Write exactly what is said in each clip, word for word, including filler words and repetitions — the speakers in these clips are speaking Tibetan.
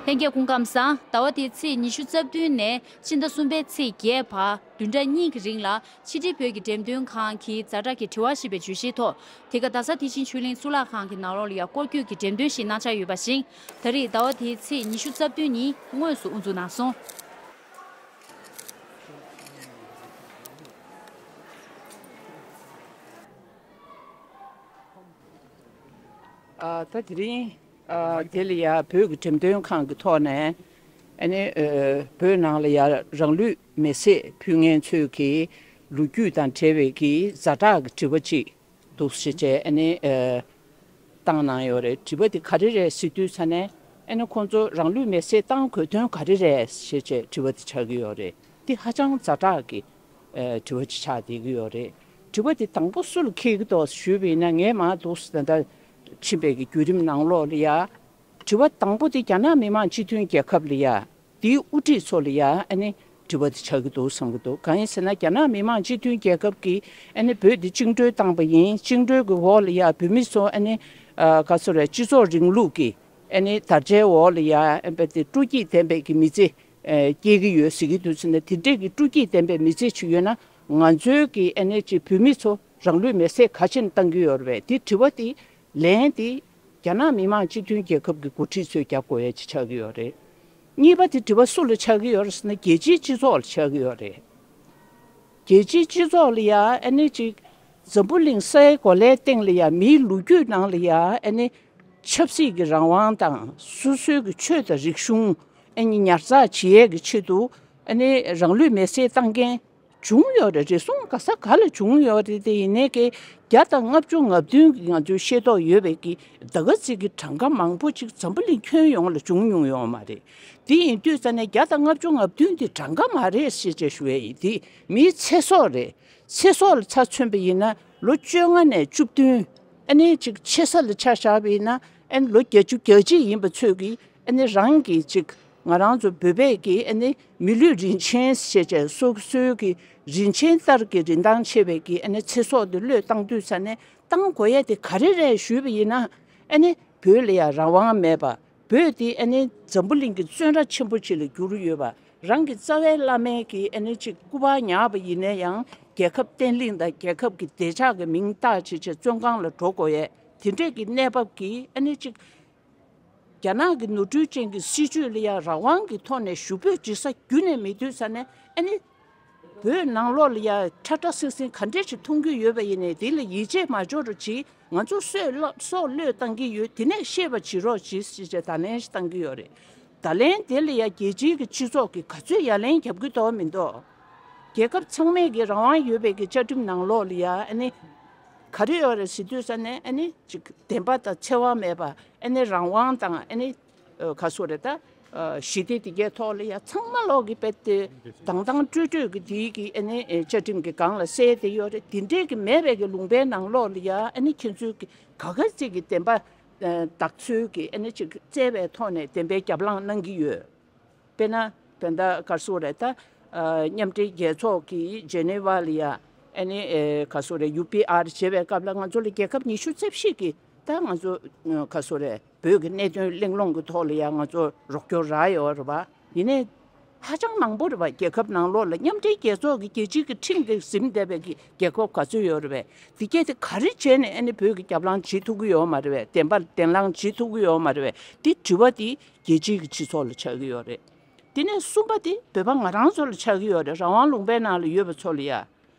ལྷན་རྒྱས་སྐུ་ཁམས་བཟང་། ཟླ་བ་འདིའི་ཚེས་ཉི་ཤུ་རྩ་བདུན་ནས་ཕྱི་ཟླ་གསུམ་པའི་ཚེས་བརྒྱད་བར་བདུན་ཕྲག་གཉིས་ཀྱི་རིང་ལ་ཕྱི་དྲིལ་བོད་ཀྱི་འགྲེམས་སྟོན་ཁང་གི་ཛ་དྲག་གི་དྲི་བ་ཞེས་པའི་བརྗོད་གཞིའི་ཐོག་དེ་ག་རྡ་ས་མཐིལ་ཕྱིན་ཆོས་གླིང་གཙུག་ལག་ཁང་གི་ནང་ལོགས་ལ་ཡང་སྐོར་སྐྱོད་ཀྱི་འགྲེམས་སྟོན་ཞིག་གནང་འཆར་ཡོད་པ་བཞིན། ད་རེས་ཟླ་བ་འདིའི་ཚེས་ཉི་ཤུ་རྩ་བདུན་ཉིན་དངོས་སུ་དབུ་འཛུགས་གནང་སོང་། ཨ། ད་དེ་རིང་ཨ་དེ་ལ་ཡ་བོད་ཀྱི་འགྲེམས་སྟོན་ཁང་གི་ཐོག་ནས་ཨ་ནི་ཨ་བོད་ནང་ལ་ཡ་རང་ལུས་མེར་སྲེག་ཕུལ་མཁན་ཚོས་ཀྱི་ལོ་རྒྱུས་དང་འབྲེལ་བའི་གི་ཛ་དྲག་གི་དྲི་བ་ཅིག་འདུག་ཞེས་བྱས་ཨ་ནི་ཨ་བཏང་གནང་ཡོད་རེད། དྲི་བ་དེ་ག་རེ་རེད་ཟེར་དུས་ཙ་ནས་ཨ་ནི་ཁོང་ཚོ་རང་ལུས་མེར་སྲེག་བཏང་དགོས་དོན་ག་རེ་རེད་ཞེས་བྱས་དྲི་བ་དེ་ཆགས་ཀྱི་ཡོད་རེད། དེ་ཧ་ཅང་ཛ་དྲག་གི་ཨ་དྲི་བ་ཅིག་ཆགས་བསྡད་ཀྱི་ཡོད་རེད། དྲི་བ་དེ་དང་པོ་སུ་ལ་འཁྱེར་གྱི་འདུག་ཞུས་པ་ཡིན་ན། ངས་མར་འདུག་ཟེར་ད་ལྟ་ཕྱིན་པའི་གི་བརྒྱུད་རིམ་ནང་ལོགས་ལ་ཡ། དྲི་བ་དང་པོ་དེ་རྒྱ་ནག་མི་དམངས་སྤྱི་མཐུན་རྒྱལ་ཁབ་ལ་ཡ། དེའི་དབུ་ཁྲིད་ཚོ་ལ་ཡ་ཨ་ནི་དྲི་བ་དེ་ཆགས་ཀྱི་འདུག་བསམ་གྱི་འདུག་གང་ཡིན་ཟེར་ན། རྒྱ་ནག་མི་དམངས་སྤྱི་མཐུན་རྒྱལ་ཁབ་ཀྱིས་ཨ་ནི་བོད་དེ་བཅིངས་འགྲོལ་བཏང་པ་ཡིན། བཅིངས་འགྲོལ་གྱི་འོག་ལ་ཡ་བོད་མི་ཚོ་ཨ་ནི་ཨ་ག་ཚོད་རེད། སྤྱི་ཚོགས་རིང་ལུགས་ཀྱི་ཨ་ནི་དར་ཆའི་འོག་ལ་ཡ་ཨ་ནི་དེ་སྤྲོ་སྐྱིད་ལྡན་པའི་གི་མི་ཚེ་ཨ་སྐྱེལ་གྱི་ཡོད་ཟེར་གྱི་འདུག་ཟེར་ན། དེ་འདྲས་ཀྱི་སྤྲོ་སྐྱིད་ལྡན་པའི་མི་ཚེ་ཞིག་ཡོད་ན། ང་ཚོའི་གི་ཨ་ནི་ཅིག་བོད་མི་ཚོ་རང་ལུས་མེར་སྲེག་ག་ཅིན་བཏང་གི་ཡོད་རེད་པས། དེ་དྲི་བ་དེ་ལན་དེ་རྒྱ་ནག་མི་དམངས་སྤྱི་མཐུན་རྒྱལ་ཁབ་ཀྱི་འགོ་ཁྲིད་ཚོས་རྒྱབ་དགོས་ཡ་ཅིག་ཆགས་ཀྱི་ཡོད་རེད། གཉིས་པ་དེ་དྲི་བ་སུ་ལ་ཆགས་ཀྱི་ཡོད་རེད་ཟེར་ན། རྒྱལ་སྤྱིའི་སྤྱི་ཚོགས་ལ་ཆགས་ཀྱི་ཡོད་རེད། རྒྱལ་སྤྱིའི་སྤྱི་ཚོགས་ལ་ཡ་ཨ་ནི་ཅིག་འཛམ་བུ་གླིང་སའི་གོ་ལའི་སྟེང་ལ་ཡ་མིའི་ལོ་རྒྱུས་ནང་ལ་ཡ་ཨ་ནི་ཆབ་སྲིད་ཀྱི་རང་དབང་དང་སོ་སོའི་གི་ཆོས་དང་རིག་གཞུང་ཨ་ནི་ཉར་ཚགས་བྱེད་ཡས་ཀྱི་ཆེད་དུ་ཨ་ནི་རང་ལུས་མེར་སྲེག་བཏང་མཁན་བྱུང་ཡོད་རེད། རེ་ཟུང་ག་ས་ག་ལ་བྱུང་ཡོད་རེད། དེ་ཡིན་ནའི་གི་བརྒྱ་དང་ལྔ་བཅུ་ང་བདུན་གྱི་ང་ཚོའི་ཤེས་རྟོགས་ཡོད་པའི་གི་ད་ག་ཚོད་ཀྱི་གྲངས་ཀ་མང་པོ་ཅིག་འཛམ་བུ་གླིང་ཁྱོན་ཡོངས་ལ་བྱུང་མྱོང་ཡོད་མ་རེད། དེ་ཡིན་དུས་ཙ་ནས་བརྒྱ་དང་ལྔ་བཅུ་ང་བདུན་དེ་གྲངས་ཀ་མ་རེད་ཞེས་བྱས་ཞུ་ཡས་ཡིན། དེ་མིའི་ཚེ་སྲོག་རེད། ཚེ་སྲོག་ལ་ཆ་མཚོན་པ་ཡིན་ན། ལོ་བཅོ་ལྔ་ནས་བཅུ་བདུན། ཨ་ནི་ཅིག་ཆེ་ས་ལ་ཆ་བཞག་པ་ཡིན་ན། ཨ་ནི་ལོ་བརྒྱད་ཅུ་གྱ་གཅིག་ཡིན་པ་ཚོས་ཀྱིས་ཨ་ནི་རང་གི་ཅིག་ང་རང་ཚོ་བོད་པས་ཀྱི་ཨ་ནི་མི་ལུས་རིན་ཆེན་ཞེས་བྱས་སོ་སོའི་གི་རིན་ཆེན་ལྟར་གྱི་རིན་ཐང་ཆེ་བའི་གི་ཨ་ནི་ཚེ་སྲོག་དེ་བློས་བཏང་དུས་ཙ་ནས་བཏང་དགོས་ཡས་དེ་ག་རེ་རེད་ཞུས་པ་ཡིན་ན། ཨ་ནི་བོད་ལ་ཡང་རང་དབང་མེད་པ། བོད་དེ་ཨ་ནི་འཛམ་བུ་གླིང་གི་བཙོན་ར་ཆེན་པོ་ཅིག་ལ་གྱུར་ཡོད་པ། རང་གི་རྩ་བའི་བླ་མའི་གི་ཨ་ནི་ཅིག་སྐུ་པར་ཉར་བ་ཡིན་ན་ཡང་རྒྱལ་ཁབ་བརྟན་ལྷིང་དང་རྒྱལ་ཁབ་ཀྱི་བདེ་འཇགས་ཀྱི་མིང་བཏགས་བྱས་བྱས་བཙོན་ཁང་ལ་འགྲོ་དགོས་ཡས་དེ་འདྲས་ཀྱི་གནས་བབ་ཀྱིས་ཨ་ནི་ཅིག་རྒྱ་ནག་གི་ནོར་འཁྲུལ་ཅན་གྱི་སྲིད་བྱུས་ལ་ཡང་རང་དབང་གི་ཐོག་ནས་ཞུ་འབོད་བྱེད་ས་རྒྱུན་ནས་མེད་དུས་ཙ་ནས། ཨ་ནི་བོད་ནང་ལོགས་ལ་ཡ་ཁྲ་ཁྲ་སིང་སིང་ག་འདྲས་ཞིག་མཐོང་གི་ཡོད་པ་ཡིན་ནའི་དེ་ལ་ཡིད་ཆེས་མ་འཇོག་རོགས་གྱིས། ང་ཚོ་སྲོག་བློ་སྲོག་བློས་བཏང་གི་ཡོད། དེ་ནས་ཤེས་པ་བྱེད་རོགས་གྱིས་ཞེས་བྱས་བརྡ་ལན་ཞིག་བཏང་གི་ཡོད་རེད། བརྡ་ལན་དེ་ལ་ཡ་རྒྱལ་སྤྱིའི་གི་སྤྱི་ཚོགས་ཀྱིས་ག་ཚོད་ཡ་ལན་རྒྱབ་གི་འདུག་མི་འདུག་རྒྱལ་ཁབ་ཚང་མས་ཀྱི་རང་དབང་ཡོད་པའི་གི་བཅའ་ཁྲིམས་ནང་ལོགས་ལ་ཡ་ཨ་ནི་ག་རེ་ཡོད་རེད་ཟེར་དུས་ཙ་ནས་ཨ་ནི་ཅིག་བདེན་པ་དང་འཚེ་བ་མེད་པ། ཨ་ནི་རང་དབང་དང་ཨ་ནི་ཨ་ག་སོ་རེད་ད། ཨ་ཞི་བདེ་དེ་གའི་ཐོག་ལ་ཡ་ཚང་མ་ལོག་གི་དཔེ་དེ་དང་དང་སྤྲོས་སྤྲོས་ཀྱི་དེའི་གི་ཨ་ནི་ཨ་བཅའ་ཁྲིམས་ཀྱི་སྒང་ལ་གསལ་བསྡད་ཡོད་རེད། དེ་འདྲས་ཀྱི་མེད་པའི་གི་ལུང་པའི་ནང་ལོགས་ལ་ཡ་ཨ་ནི་ཁྱེད་ཚོའི་གི་ག་ག་ཚོད་ཀྱི་བདེན་པ་ཨ་བདག་འཚོལ་གྱི་ཨ་ནི་ཅིག་བཙལ་བའི་ཐོག་ནས་བདེན་པའི་རྒྱབ་ལངས་གནང་གི་ཡོད། དཔེར་ན་ད་ལྟ་ག་སོ་རེད་ད། ཨ་མཉམ་འབྲེལ་རྒྱལ་ཚོགས་ཀྱི་ཇེ་ནེ་ཝ་ལ་ཡ་ཨ་ནི་ཨེ་ག་སོ་རེད། ཡུ་པི་ཨར་བྱེད་པའི་སྐབས་ལ་ང་ཚོ་ལ་རྒྱལ་ཁབ་ཉི་ཤུ་རྩ་བཞི་གི་ད་ང་ཚོ་ག་སོ་རེད། བོད་ཀྱི་གནད་དོན་གླེང་སློང་གི་ཐོག་ལ་ཡ་ང་ཚོ་རོགས་སྐྱོར་རག་ཡོད་རེད་པ། ཡིན་ནའི་ཧ་ཅང་མང་པོ་རེད་པ། རྒྱལ་ཁབ་ནང་ལོགས་ལ་མཉམ་འབྲེལ་རྒྱལ་ཚོགས་ཀྱི་རྒྱལ་སྤྱིའི་གི་ཁྲིམས་དེ་ཟིན་བསྡད་པའི་གི་རྒྱལ་ཁབ་ག་ཚོད་ཡོད་རེད་པས། དེ་གས་དེ་ག་རེ་བྱས་ནས་ཨ་ནི་བོད་ཀྱི་རྒྱབ་ལངས་བྱེད་ཐུབ་ཀྱི་ཡོད་མ་རེད་པས། བདེན་པ་བདེན་ལངས་བྱེད་ཐུབ་ཀྱི་ཡོད་མ་རེད་པས། དེ་དྲི་བ་དེ་རྒྱལ་སྤྱིའི་གི་སྤྱི་ཚོགས་ལ་ཆགས་ཀྱི་ཡོད་རེད། དེ་ནས་གསུམ་པ་དེ་བོད་པ་ང་རང་ཚོ་ལ་ཆགས་ཀྱི་ཡོད་རེད། རང་དབང་ལུང་པའི་ནང་ལ་ཡོད་པ་ཚོ་ལ་ཡ།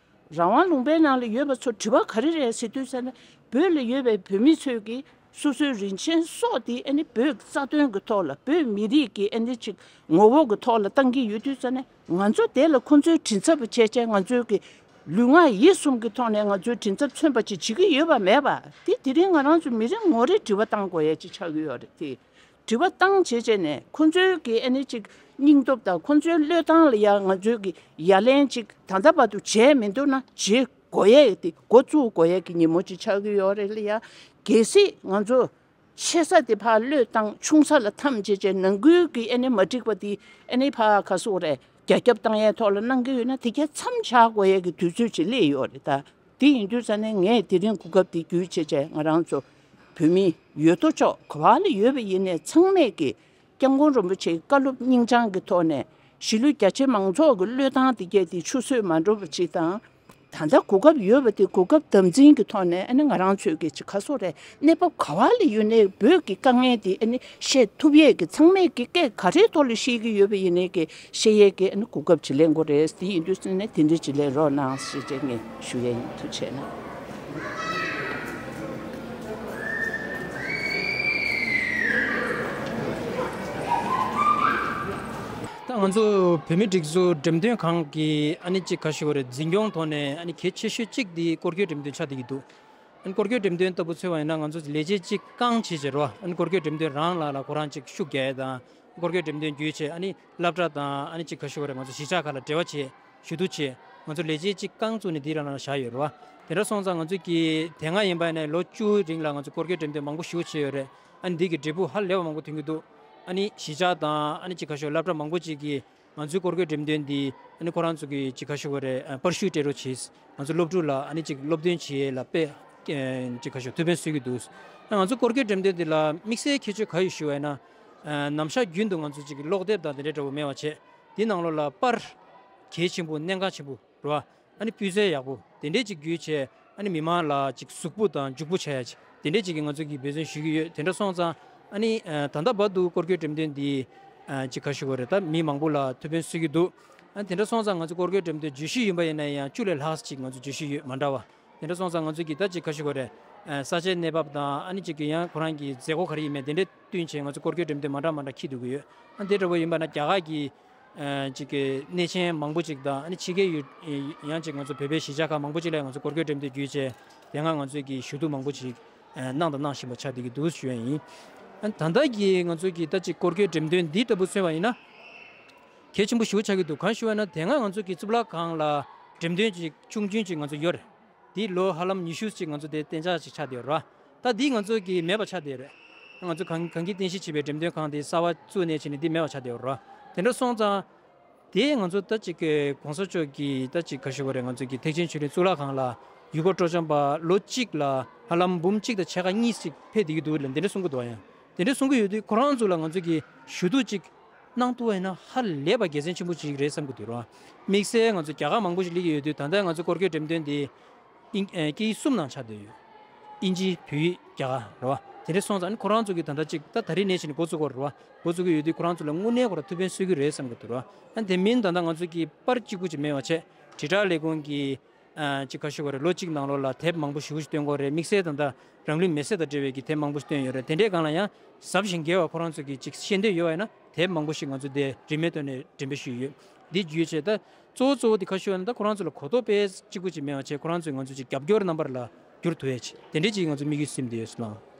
རང་དབང་ལུང་པའི་ནང་ལ་ཡོད་པ་ཚོ་དྲི་བ་ག་རེ་རེད་ཟེར་དུས་ཙ་ན། བོད་ལ་ཡོད་པའི་བོད་མི་ཚོས་ཀྱིས་སོ་སོའི་རིན་ཆེན་སྲོག་དེ་ཨ་ནི་བོད་ཀྱི་རྩ་དོན་གྱི་ཐོག་ལ། བོད་མི་རིགས་ཀྱི་ཨ་ནི་ཅིག་ངོ་བོ་གི་ཐོག་ལ་བཏང་གི་ཡོད་དུས་ཙ་ན། ང་ཚོ་དེ་ལ་ཁོ་ཚོའི་མགྲིན་ཚབ་བྱས་བྱས། ང་ཚོའི་གི་ལུས་ངག་ཡིད་གསུམ་གྱི་ཐོག་ནས་ང་ཚོའི་མགྲིན་ཚབ་མཚོན་པ་ཅིག་བྱེད་ཀྱི་ཡོད་པ་མེད་པ། དེ་དེ་རིང་ང་རང་ཚོ་མི་རེ་ངོ་རེ་དྲི་བ་བཏང་དགོས་ཡ་ཅིག་ཆགས་ཀྱི་ཡོད་རེད་དེ། དྲི་བ་བཏང་བྱས་བྱས་ནས་ཁོ་ཚོའི་གི་ཨ་ནི་ཅིག་སྙིང་སྟོབས་དང་ཁོ་ཚོའི་བློས་བཏང་ལ་ཡ་ང་ཚོའི་གི་ཡ་ལན་ཅིག་ད་ལྟ་བར་དུ་བྱས་མི་འདུག་ན། བྱེད་དགོས་ཡས་དེ་འགོ་བཙུགས་དགོས་ཡས་ཀྱི་ཉིན་མོ་ཅིག་ཆགས་ཀྱི་ཡོད་རེད་ལ་ཡ། གལ་སྲིད་ང་ཚོ་ཆེ་ས་དེ་ཕར་བློས་བཏང་ཆུང་ས་ལ་འཐམ་བྱས་བྱས། ནང་ཁུལ་གྱི་ཨ་ནི་མ་འགྲིག་པ་དེ་ཨ་ནི་ཕར་ག་སོ་རེད། རྒྱ་ཁྱབ་བཏང་ཡས་ཐོག་ལ་གནང་གི་ཡོད་ན། དེ་གས་མཚམས་བཞག་དགོས་ཡས་ཀྱི་དུས་ཚོད་ཅིག་སླེབས་ཡོད་རེད་ད། དེ་ཡིན་དུས་ཙ་ནས་ངས་དེ་རིང་གོ་སྐབས་དེ་བརྒྱུད་བྱས་བྱས། ང་རང་ཚོ་བོད་མི་ཡོད་དོ་ཅོག་ག་བ་ལ་ཡོད་པ་ཡིན་ནའི་ཚང་མས་ཀྱི་ སྐྱབས་མགོན་རིན་པོ་ཆེའི་བཀའ་སློབ་སྙིང་བཅངས་ཀྱི་ཐོག་ནས་གཞིས་ལུས་རྒྱ་ཆེ་མང་ཚོགས་ཀྱི་བློས་བཏང་དེ་གས་དེ་ཆུད་ཟོས་མ་འགྲོ་བ་ཅིག་དང་། ད་ལྟ་གོ་སྐབས་ཡོད་པ་དེ་གོ་སྐབས་དམ་འཛིན་གྱི་ཐོག་ནས་ཨ་ནི་ང་རང་ཚོས་ཀྱི་ཅིག་ག་སོ་རེད། གནས་བབ་ག་བ་ལ་ཡོད་ནའི་བོད་ཀྱི་དཀའ་ངལ་དེ་ཨ་ནི་བཤད་ཐུབ་ཡས་ཀྱི་ཚང་མས་ཀྱི་སྐད་ག་རེའི་ཐོག་ལ་བཤད་ཀྱི་ཡོད་པ་ཡིན་ནའི་ཀྱི་བཤད་ཡས་ཀྱི་ཨ་ནི་གོ་སྐབས་ཅིག་ལེན་དགོས་རེད། དེ་ཡིན་དུས་ཙམ་ནས་དེ་འདྲ་ཅིག་ལེན་རོགས་གནང་ཞེས་བྱས་ངས་ཞུ་ཡས་ཡིན། ཐུགས་རྗེ་གནང་། ད་ང་ཚོ་བོད་མིའི་སྒྲིག་འཛུགས་འགྲེམས་སྟོན་ཁང་གི་ཨ་ནི་ཅིག་ག་ཞུ་བ་རེད། འཛིན་སྐྱོང་ཐོག་ནས་ཨ་ནི་གལ་ཆེ་ཤོས་གཅིག་འདི་སྐོར་སྐྱོད་འགྲེམས་སྟོན་ཆགས་བསྡད་ཀྱི་འདུག་ཨ་ནི་སྐོར་སྐྱོད་འགྲེམས་སྟོན་ལྟ་བུ་འཚོལ་བ་ཡིན་ན་ང་ཚོ་ལས་བྱེད་གཅིག་རྐང་བྱེད་བྱེད་རོགས། ཨ་ནི་སྐོར་སྐྱོད་འགྲེམས་སྟོན་རང་ལ་ལ་ཁོ་རང་གཅིག་ཤུགས་རྒྱག་ཡས་དང་། སྐོར་སྐྱོད་འགྲེམས་སྟོན་བརྒྱུད་བྱས་ཨ་ནི་སློབ་གྲྭ་དང་ཨ་ནི་གཅིག་ག་ཞུ་བ་རེད། ང་ཚོ་གཞིས་ཆགས་ཁག་ལ་འབྲེལ་བ་བྱས་ཞུ་གཏུག་བྱས། ང་ཚོ་ལས་བྱེད་གཅིག་རྐང་བཙུགས་ནས་འདི་རང་ལ་བཞག་ཡོད་རེད་བ། དེ་འདྲ་སོང་ཙང་ང་ཚོ་གི་དེ་སྔ་ཡིན་པ་ཡིན་ན་ལོ་བཅུ་རིང་ལ་ང་ཚོ་སྐོར་སྐྱོད་འགྲེམས་སྟོན་མང་པོ་ཞེ་པོ་བྱས་ཡོད་རེད། ཨ་ནི་འདི་གི་འབྲས་བུ་ཧ་ལས་པ་མང་པོ་ཐོན་གྱི་འདུག་ཨ་ནི་གཞིས་ཆགས་དང་ཨ་ནི་གཅིག་ག་ཞུ་སློབ་གྲྭ་མང་པོ་ཅིག་གིས་ང་ཚོའི་སྐོར་སྐྱོད་འགྲེམས་སྟོན་འདི་ཨ་ནི་ཁོ་རང་ཚོ་གི་གཅིག་ག་ཞུ་བ་རེད། ཨ་པར་ཤུ་སྤྲད་རོགས་བྱས། ང་ཚོ་སློབ་ཕྲུག་ལ་ཨ་ནི་གཅིག་སློབ་སྟོན་བྱེད་ཡས་ལ་དཔེ་གཅིག་ག་ཞུ་ཐུགས་ཕན་གསོས་ཀྱི་འདུག་ཨ་ང་ཚོ་སྐོར་སྐྱོད་འགྲེམས་སྟོན་འདི་ལ་དམིགས་བསལ་ཁྱད་ཆོས་ག་ཡོད་ཞུ་བ་ཡིན་ན། ཨ་ནམ་ཞག་རྒྱུན་དུ་ང་ཚོ་གཅིག་ཀློག་དེབ་དང་དེ་འདྲའི་འདྲ་བོ་མེད་པ་བྱས། དེའི་ནང་ལོགས་ལ་པར་གལ་ཆེན་པོ་གནད་འགག་ཆེན་པོ་རེད་བ། ཨ་ནི་སྤུས་ཚད་ཡག་པོ་དེ་འདྲས་ཅིག་བརྒྱུད་བྱས་ཨ་ནི་མི་མང་ལ་ཅིག་གཟུགས་པོ་དང་འཇུག་པོ་བྱ་ཡ་ཅིག་དེ་འདྲས་ཅིག་གི་ང་ཚོ་གིས་འབད་བརྩོན་ཞུ་གི་ཡོད། དེ་འདྲ་སོང་ཙང་ཨ་ནི་ཨ་ད་ལྟ་བར་དུ་སྐོར་སྐྱོད་འགྲེམས་སྟོན་འདི་ཨ་ཅིག་ག་ཞུ་དགོས་རེད། ད་མི་མང་པོ་ལ་ཐུགས་ཕན་གསོས་ཀྱི་འདུག་ཨ་དེ་འདྲ་སོང་ཙང་ང་ཚོ་སྐོར་སྐྱོད་འགྲེམས་སྟོན་བརྗོད་གཞི་ཡིན་པ་ཡིན་ན་ཡང་བཅུ་ལས་ལྷག་ཅིག་ང་ཚོ་བརྗོད་གཞི་ཡོད་མ་འདྲ་བ། དེ་འདྲ་སོང་ཙང་ང་ཚོ་གིས་ད་ཅིག་ག་ཞུ་དགོས་རེད། ཨ་ས་ཆའི་གནས་བབ་དང་ཨ་ནི་ཅིག་གི་ཡང་ཁོ་རང་གི་མཛད་སྒོ་ག་རེ་ཡིན་མིན་དེ་འདྲས་བསྟུན་བྱས་ང་ཚོ་སྐོར་སྐྱོད་འགྲེམས་སྟོན་མ་འདྲ་མ་འདྲ་འཁྱེར་འདུག་གི་ཡོད། ཨ་དེ་འདྲ་བོ་ཡིན་པ་ན་རྒྱ་གར་གྱི་ཨ་ཅིག་གི་གནས་ཆེན་མང་པོ་ཅིག་དང་ཨ་ནི་ཕྱི་རྒྱལ་ཡུལ་ཡང་ཅིག་ང་ཚོ་བོད་པའི་གཞིས་ཆགས་ཁག་མང་པོ་ཅིག་ལ་ང་ཚོ་སྐོར་སྐྱོད་འགྲེམས་སྟོན་བརྒྱུད་བྱས་དེ་སྔ་ང་ཚོས་ཀྱི་ཞུ་གཏུག་མང་པོ་ཅིག་ཨ་གནང་དང་གནང་བཞིན་པ་ཆགས་བསྡད་ཀྱི་འདུག་ཞུ་ཡ་ཡིན། ཨ་ད་ལྟ་གི་ང་ཚོ་གི་ད་ཅིག་སྐོར་སྐྱོད་འགྲེམས་སྟོན་འདི་ལྟ་བུ་མཚོན་པ་ཡིན་ན་གལ་ཆེན་པོ་ཞེ་པོ་ཆགས་ཀྱི་འདུག་གང་ཞུ་བ་ན་དེ་སྔ་ང་ཚོ་གི་གཙུག་ལག་ཁང་ལ་འགྲེམས་སྟོན་ཅིག་ཆུང་ཆུང་ཅིག་ང་ཚོ་ཡོད་རེད། འདི་ལོ་ཧ་ལམ་ཉི་ཤུ་ཅིག་ང་ཚོ་དེ་གཏན་འཇགས་ཅིག་ཆགས་བསྡད་ཡོད་རེད། ད་འདི་ང་ཚོ་གི་མེད་པ་ཆགས་བསྡད་ཡོད་རེད། ང་ཚོ་གངས་གངས་སྐྱིད་རྟེན་གཞི་བྱས་པའི་འགྲེམས་སྟོན་ཁང་དེ་གསར་པ་བཙུགས་ནས་བྱས་ནས་འདི་མེད་པ་ཆགས་བསྡད་ཡོད་རེད། དེ་འདྲ་སོང་ཙང་དེ་ང་ཚོ་ད་ཅིག་གི་གོང་ས་མཆོག་གི་ད་ཅིག་ག་ཞུ་དགོས་རེད། ང་ཚོ་གི་ཐེག་ཆེན་ཆོས་གླིང་གཙུག་ལག་ཁང་ལ་ཡུལ་སྐོར་སྤྲོ་འཆམ་པ་ལོ་གཅིག་ལ་ཧ་ལམ་འབུམ་གཅིག་དང་ཕྱེད་ཀ་གཉིས་ཅིག་ཕེབས་བསྡད་ཀྱི་འདུག་ལབ་འདི་འདྲ་གསུང་གི་འདུག་ཡང་དེ་འདྲ་གསུང་གི་ཡོད་དུས་ཁོ་རང་ཚོ་ལ་ང་ཚོ་གི་ཞུ་གཏུག་ཅིག་གནང་ཐུབ་པ་ཡིན་ན་ཧ་ལས་པ་དགེ་མཚན་ཆེན་པོ་ཅིག་རེད་བསམ་གྱི་འདུག་ར། དམིགས་བསལ་ང་ཚོ་རྒྱ་གར་མང་པོ་ཞིག་སླེབས་ཀྱི་ཡོད་དུས་ད་ལྟ་ང་ཚོ་སྐོར་སྐྱོད་འགྲེམས་སྟོན་འདི་ཨིན་ཨེ་སྐད་ཡིག་གསུམ་ནང་ཆགས་བསྡད་ཡོད། ཨིན་ཇི། བོད་ཡིག། རྒྱ་གར་རེད་བ། དེ་འདྲ་སོང་ཙང་ཨ་ནི་ཁོ་རང་ཚོ་གིས་ད་ལྟ་ཅིག་ད་ད་རེས་ནས་བྱས་ནས་འགོ་བཙུགས་དགོས་རེད་བ། འགོ་བཙུགས་ཀྱི་ཡོད་དུས་ཁོ་རང་ཚོ་ལ་དངོས་གནས་ཁོ་རང་ཐུགས་ཕན་གསོས་ཀྱི་རེད་བསམ་གྱི་འདུག་ར། ཨ་དེ་མིན་ད་ལྟ་ང་ཚོ་གིས་པར་གཅིག་པུ་ཅིག་མེད་པ་བྱས་དྲིལ་བསྒྲགས་ལས་ཁུངས་ཀྱིས། ཨ་ཅིག་ག་ཞུ་དགོས་རེད། ལོ་གཅིག་ནང་ལོགས་ལ་དེབ་མང་པོ་ཞེ་པོ་ཞིག་བཏོན་གྱི་ཡོད་རེད། དམིགས་བསལ་ད་ལྟ་རང་ལུས་མེ་བསྲེགས་དང་འབྲེལ་བའི་གི་དེབ་མང་པོ་ཞིག་བཏོན་ཡོད་རེད། དེ་འདྲའི་སྒང་ལ་ཡང་ཟབ་ཞིང་རྒྱས་པ་ཁོ་རང་ཚོ་གི་ཅིག་ཤེས་འདོད་ཡོད་པ་ཡིན་ན་དེབ་མང་པོ་ཞིག་ང་ཚོ་དེ་རིན་མེད་ཐོག་ནས་འགྲེམས་སྤེལ་ཞུས་ཡོད། འདི་བརྒྱུད་བྱས་ད་གཙོ་བོ་གཙོ་བོ་དེ་ག་ཞུ་ཡོད་ན་ད་ཁོ་རང་ཚོ་ལ་གོ་རྟོགས་སྤེལ་གཅིག་པུ་ཅིག་མེད་པ་བྱས་ཁོ་རང་ཚོས་ང་ཚོ་ཅིག་རྒྱབ་སྐྱོར་རྣམ་པར་ལ་འགྱུར་ཐུབ་ཡ་ཅིག་དེ་འདྲའི་ཅིག་ང་ཚོ་དམིགས་ཡུལ་སེམས་བསྡད་ཡོད་ཟེར་ལ།